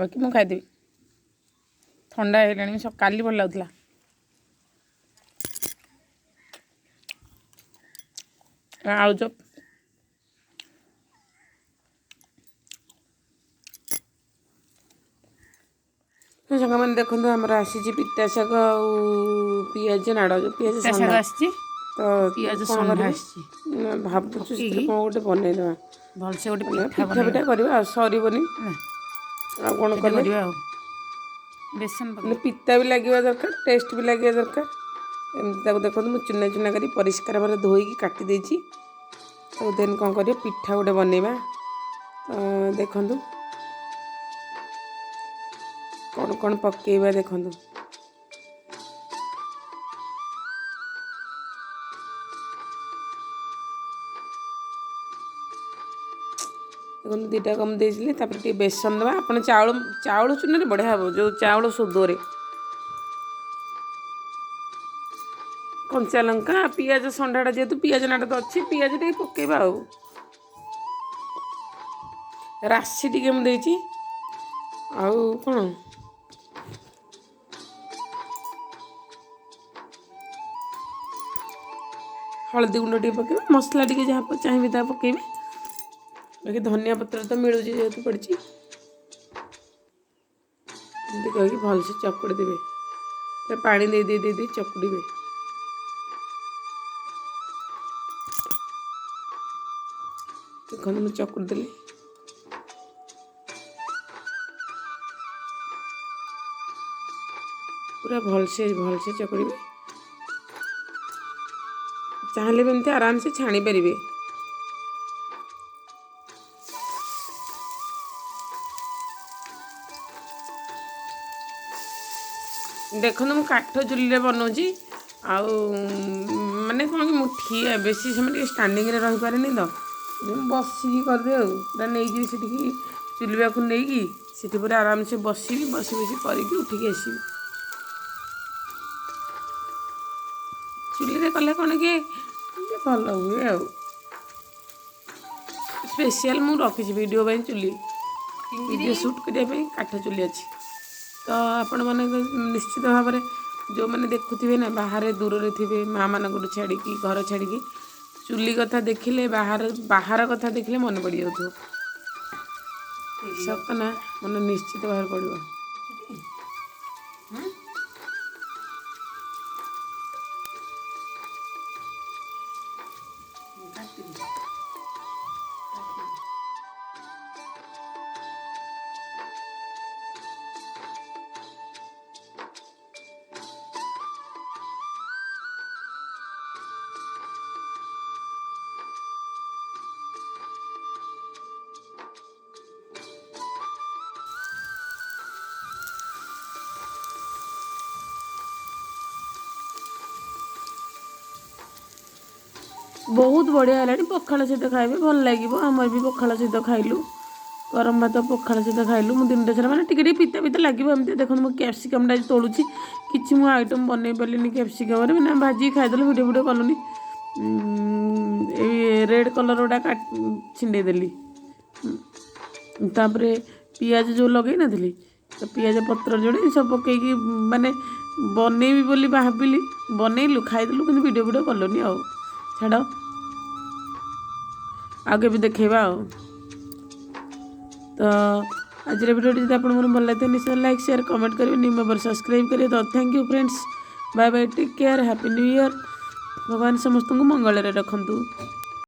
ବାକି ମୁଁ ଖାଇଦେବି। ଥଣ୍ଡା ହେଇଗଲାଣି, କାଲି ଭଲ ଲାଗୁଥିଲା। ଆଳୁଚପ। ସାଙ୍ଗମାନେ, ଦେଖନ୍ତୁ, ଆମର ଆସିଛି ପିତା ଶାଗ ଆଉ ପିଆଜ ନାଡ଼, ଯେଉଁ ପିଆଜ ପିତା ଶାଗ ଆସିଛି। ତ ପିଆଜ କ'ଣ ଷଣ୍ଢା କରିବି ଆସିଛି। ନା, ଭାବୁଛୁ ସେଥିରେ ପକେଇକି କ'ଣ ଗୋଟେ ବନେଇଦେବା। ଭଲସେ ଗୋଟେ ମାନେ ପିଠା ପିଠା ପିଠା ବନେଇବା। କରିବା ଆଉ ସରିବନି। ହେଲା। ଆଉ କ'ଣ ପିଠା କଲେ କରିବା ଆଉ ବେସନ ମାନେ ପକେଇ ପିତା ବି ଲାଗିବା ଦରକାର, ଟେଷ୍ଟ ବି ଲାଗିବା ଦରକାର। ଏମିତି ତାକୁ ଦେଖନ୍ତୁ, ମୁଁ ଚୁନା ଚୁନା କରି ପରିଷ୍କାର ଭାବରେ ଧୋଇକି କାଟି ଦେଇଛି ତାକୁ। ଦେନ୍ କ'ଣ କରିବା? ପିଠା ଗୋଟେ ବନେଇବା। ତ ଦେଖନ୍ତୁ, କ'ଣ କ'ଣ ପକେଇବା ଦେଖନ୍ତୁ। ଦେଖନ୍ତୁ, ଦୁଇଟା କମ୍ ଦେଇଥିଲି। ତାପରେ ଟିକେ ବେସନ ଦେବା। ଆପଣ ଚାଉଳ ଚୁନାରେ ବଢ଼ିଆ ହେବ, ଯେଉଁ ଚାଉଳ ସୋଦୁଅରେ। କଞ୍ଚା ଲଙ୍କା, ପିଆଜ ସଣ୍ଡାଟା, ଯେହେତୁ ପିଆଜ ନାଟା ତ ଅଛି, ପିଆଜ ଟିକେ ପକେଇବା। ଆଉ ରାଶି ଟିକେ ମୁଁ ଦେଇଛି। ଆଉ କ'ଣ? ହଳଦୀ ଗୁଣ୍ଡ ଟିକେ ପକେଇବେ। ମସଲା ଟିକେ ଯାହା ଚାହିଁବେ ତାହା ପକେଇବେ। ବାକି ଧନିଆ ପତ୍ର ତ ମିଳୁଛି ଯେହେତୁ, ପଡ଼ିଛି। ଏମିତି କହିକି ଭଲସେ ଚକୁଡ଼ି ଦେବେ। ପୁରା ପାଣି ଦେଇ ଦେଇ ଦେଇ ଦେଇ ଚକୁଡ଼ିବେ। ଦେଖନ୍ତୁ, ମୁଁ ଚକୁଡ଼ି ଦେଲି। ପୁରା ଭଲସେ ଭଲସେ ଚକୁଡ଼ିବେ। ଚାହିଁଲେ ବି ଏମିତି ଆରାମସେ ଛାଣି ପାରିବେ। ଦେଖନ୍ତୁ, ମୁଁ କାଠ ଚୁଲିରେ ବନାଉଛି। ଆଉ ମାନେ କ'ଣ କି, ମୁଁ ଠିଆ ବେଶୀ ସମୟ ଟିକେ ଷ୍ଟାଣ୍ଡିଂରେ ରହିପାରେନି, ତ ମୁଁ ବସିକି କରିଦିଏ। ଆଉ ପୁରା ନେଇଯିବି ସେଠିକି, ଚୁଲି ପାଖକୁ ନେଇକି ସେଠି ପୁରା ଆରାମସେ ବସିବି। ବସି ବସି କରିକି ଉଠିକି ଆସିବି। ଚୁଲିରେ କଲେ କ'ଣ କି ଟିକେ ଭଲ ହୁଏ। ଆଉ ସ୍ପେଶିଆଲ ମୁଁ ରଖିଛି ଭିଡ଼ିଓ ପାଇଁ ଚୁଲି, ଭିଡ଼ିଓ ସୁଟ୍ କରିବା ପାଇଁ କାଠ ଚୁଲି ଅଛି। ତ ଆପଣମାନେ ନିଶ୍ଚିତ ଭାବରେ ଯେଉଁମାନେ ଦେଖୁଥିବେ ନା, ବାହାରେ ଦୂରରେ ଥିବେ, ମାଆମାନଙ୍କଠୁ ଛାଡ଼ିକି, ଘର ଛାଡ଼ିକି, ଚୁଲି କଥା ଦେଖିଲେ, ବାହାର କଥା ଦେଖିଲେ ମନେ ପଡ଼ିଯାଉଥିବ। ସତ ନା? ମନେ ନିଶ୍ଚିତ ଭାବରେ ପଡ଼ିବ। ବହୁତ ବଢ଼ିଆ ହେଲାଣି। ପଖାଳ ସହିତ ଖାଇବେ, ଭଲ ଲାଗିବ। ଆମର ବି ପଖାଳ ସହିତ ଖାଇଲୁ। ଗରମ ଭାତ ପଖାଳ ସହିତ ଖାଇଲୁ। ମୁଁ ଦିନଟା ସାରା ମାନେ ଟିକେ ଟିକେ ପିତା ପିତା ଲାଗିବ ଏମିତି। ଦେଖନ୍ତୁ, ମୁଁ କ୍ୟାପ୍ସିକମ୍ଟା ଆଜି ତୋଳୁଛି। କିଛି ମୁଁ ଆଇଟମ୍ ବନେଇ ପାରିଲିନି କ୍ୟାପ୍ସିକମ୍ରେ, ମାନେ ଆମେ ଭାଜିକି ଖାଇଦେଲୁ, ଭିଡ଼ିଓ ଫିଡ଼ିଓ କଲୁନି। ଏଇ ରେଡ଼୍ କଲର୍ ଗୁଡ଼ା ଛିଣ୍ଡେଇ ଦେଲି। ତାପରେ ପିଆଜ ଯେଉଁ ଲଗେଇ ନଥିଲି, ତ ପିଆଜ ପତ୍ର ଯୋଡ଼େ ସବୁ ପକେଇକି ମାନେ ବନେଇବି ବୋଲି ଭାବିଲି। ବନେଇଲୁ, ଖାଇଦେଲୁ, କିନ୍ତୁ ଭିଡ଼ିଓ ଫିଡ଼ିଓ କଲୁନି। ଆଉ ଛାଡ଼, ଆଉ କେବେ ଦେଖେଇବା। ଆଉ ତ ଆଜିର ଭିଡ଼ିଓଟି ଯଦି ଆପଣଙ୍କୁ ଭଲ ଲାଗିଥାଏ, ନିଶ୍ଚୟ ଲାଇକ୍, ସେୟାର, କମେଣ୍ଟ କରିବେ। ନ୍ୟୁ ମେମ୍ବର ସବସ୍କ୍ରାଇବ୍ କରିବେ। ତ thank you friends, bye bye, take care, happy new year। ଭଗବାନ ସମସ୍ତଙ୍କୁ ମଙ୍ଗଳରେ ରଖନ୍ତୁ।